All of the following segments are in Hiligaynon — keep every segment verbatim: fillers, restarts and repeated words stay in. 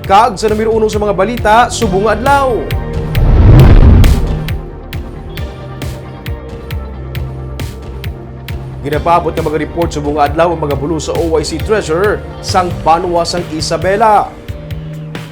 Kag sa numero uno sa mga balita subong nga adlaw. Ginapaabot nga mga report subong nga adlaw ang mga bulos sa O I C treasurer sang banwa sang Isabela.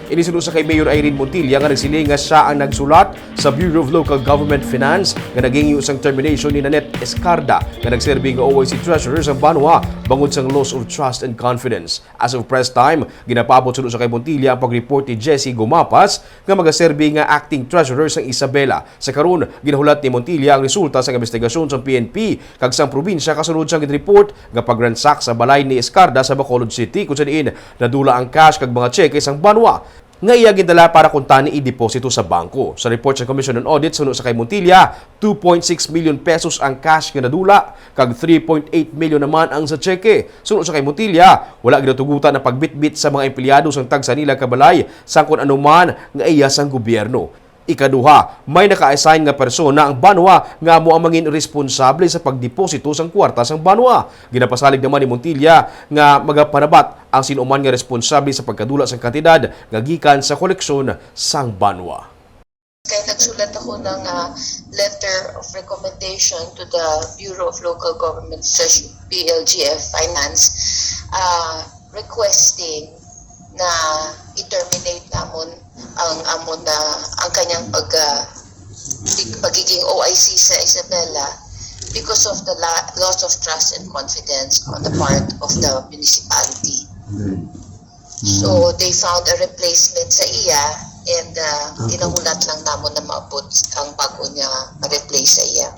Ini suno sa kay Mayor Irene Montilla nga nagsiling nga siya ang nagsulat sa Bureau of Local Government Finance nga naghingyo sang termination ni Nanette Escarda nga nagserbi nga O I C treasurer sang banwa bangod sang loss of trust and confidence. As of press time, ginapaabot suno sa kay Montilla ang pag-report ni Jesse Gumapas nga magaserbi nga acting treasurer sang Isabela. Sa karon, ginahulat ni Montilla ang resulta sang investigasyon sang P N P kag sang probinsya kasunod sang report nga pag-ransack sa balay ni Escarda sa Bacolod City, kung sa diin nadula ang cash kag mga tseke sang banwa nga iya gindala para kuntani ideposito sa bangko. Sa report sa Commission on Audit suno sa kay Montilla, two point six million pesos ang cash nga nadula, kag three point eight million naman ang sa tseke. Suno sa kay Montilla, wala ginatugutan ang pagbitbit sa mga empleyado sang tagsa nila ka balay sang kon ano man nga iya sang gobyerno. Ikaduha, may naka-assign nga persona ang banwa nga amo ang mangin responsable sa pagdeposito sang kwarta sang banwa. Ginapasalig naman ni Montilla nga magapanabat ang sino man nga responsable sa pagkadula sang kantidad nga gikan sa koleksyon sang banwa. Kay nagsulat ako ng ah, letter of recommendation to the Bureau of Local Government Treasury, B L G F Finance, ah, requesting na i-terminate namon ang amon na ang kanyang pag ah, pig- pagiging O I C sa Isabela because of the la- loss of trust and confidence on the part of the municipality. So they found a replacement sa iya and uh, ginahulat lang namon na maabot ang bago niya ma-replace sa iya.